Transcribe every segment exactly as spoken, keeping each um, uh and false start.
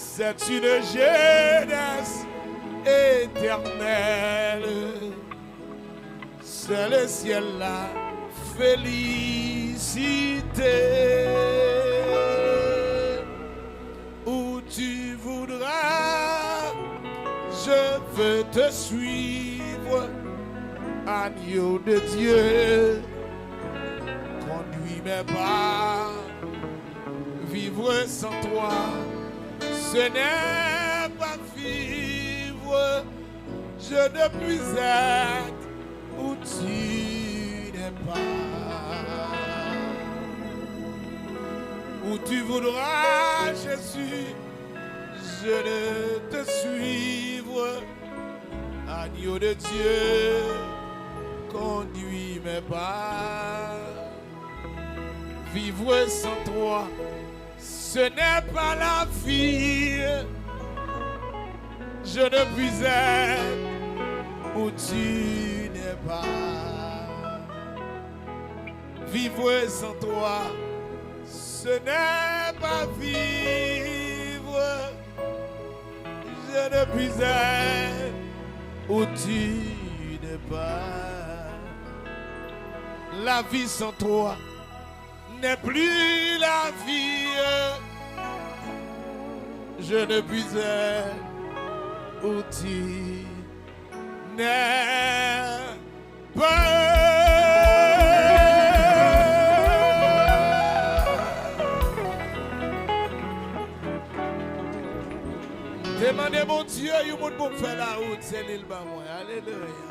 C'est une jeunesse éternelle. C'est le ciel la félicité. Où tu voudras, je veux te suivre. Agneau de Dieu, conduis mes pas. Vivre sans toi, ce n'est pas vivre. Je ne puis être où tu n'es pas. Où tu voudras, Jésus, je ne te suivre. Agneau de Dieu, conduis mes pas. Vivre sans toi, ce n'est pas la vie. Je ne puis être où tu n'es pas. Vivre sans toi, ce n'est pas vivre. Je ne puis être où tu n'es pas. La vie sans toi n'est plus la vie. Je ne puis être où tu n'es pas. Te mande Bondye yon moun pou m fè lawout, se li l ban mwen. Alelouya.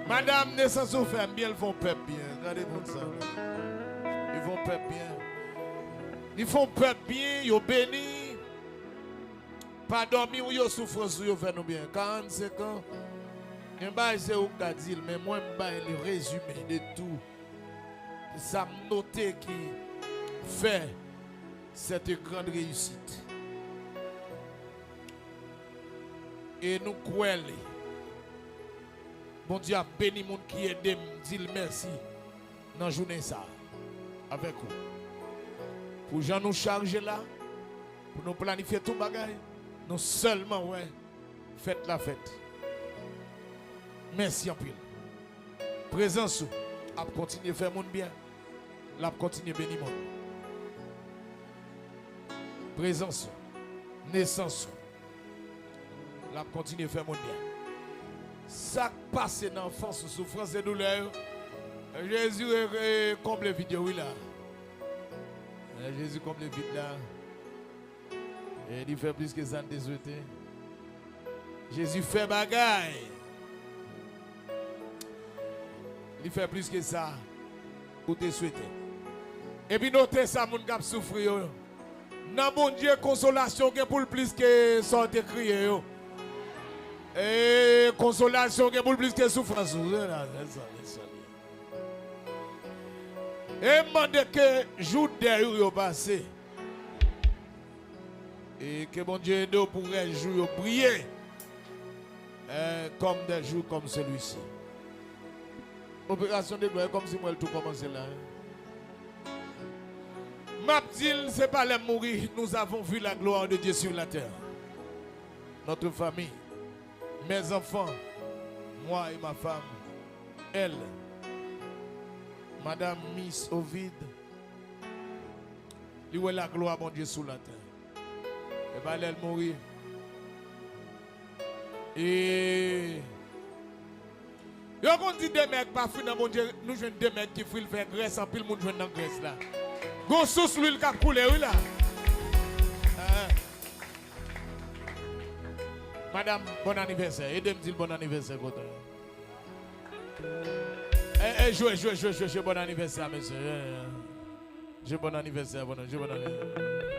Madanm, nesans ou fè m byen, l fè yon pèp byen. Gade moun sa. Li fè yon pèp byen. Li fè yon pèp byen, yo beni. Pa dòmi w yo, soufrans ou yo fè nou byen. Karannsenk an, gen bagay se ou k ka di l, men mwen m bay li rezime de tou. Sa m note ki fè cette grande réussite. E nou kwè li. Bondye ap beni moun ki ede m di l mèsi nan jounen sa a avèk ou. Pou jan nou chaje la, pou nou planifye tout bagay, nou sèlman wè fèt la fèt. Mèsi anpil. Prezans ou ap kontinye fè moun byen. L ap kontinye beni moun. Prezans ou, nesans ou, l ap kontinye fè moun byen. Sa k pase nan anfans ou, soufrans e doulè yo, Jezi re-, re-, konble vid yo, wi, la. Jezi konble vid la. E li fè plis ke sa n te swete. Jezi fè bagay. Li fè plis ke sa ou te swete. Epi note sa, moun k ap soufri yo. Nan Bondye, konsolasyon gen pou l plis ke sa w te kriye yo. E konsolasyon gen pou l plis ke soufrans ou. E m mande ke jou dèy ou yo pase. E ke Bondye ede w pou rès jou yo briye, eh, comme des jours comme celui-ci. Opération de gloire, e kòmsi m wè l tou kòmanse la, hein. M ap di l, se pa lè m mouri, nous avons vu la gloire de Dieu sur la terre. Notre famille, mes enfants, moi et ma femme, elle, Madame Miss Ovide, li wè laglwa Bondye sou latè. E pa lè l mouri. E yo konn di de mèg pa fri nan Bondye, nou jwenn de mèg ki fri, l fè grès, anpil moun jwenn nan grès la. Gon sous lwil k ap koule, wi, la. Eh. Madam, bon anivèsè. Ede m di l bon anivèsè kote. Eh, eh, jwe, jwe, jwe, jwe, jwe, bon anivèsè, mesye. Eh, eh. Jwe bon anivèsè, bon, jwe bon anivèsè.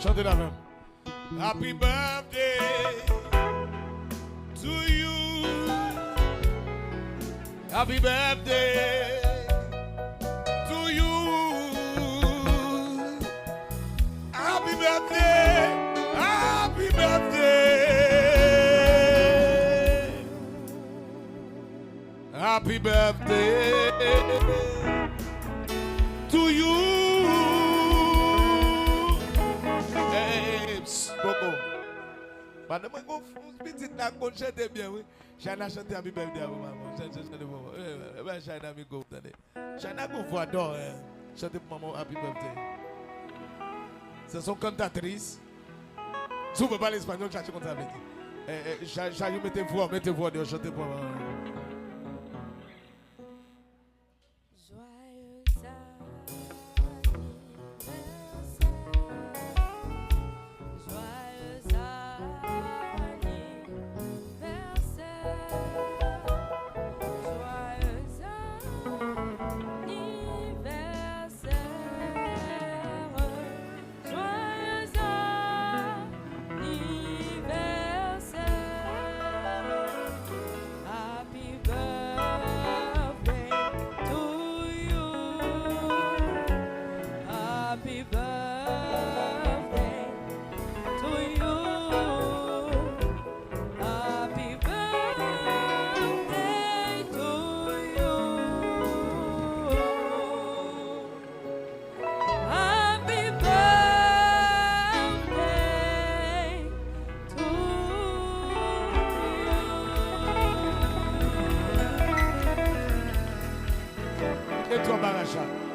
Chante l avè m. Happy birthday to you. Happy birthday to you. Happy birthday. birthday. Happy birthday to you. Hey, psst, Coco. Madanm mwen gon pitit la konn chante byen, wi. China chante Happy Birthday a ou, manman. Chante, chante, chante pou mwen. Eh, eh, eh, China amigo, tande. China gon vwa dò, eh. Chante pou manman Happy Birthday. Se son kantatris. Si w pa pale espanyòl, chache konn sa vle di. Eh, eh, cha-, chache mete vwa, mete vwa deyò, chante pou manman. Joyeux anniversaire, joyeux anniversaire, joyeux anniversaire. Joyeux anniversaire. Happy birthday to you. Happy birthday to you. Happy birthday to you. Happy birthday to you. E twa baracha.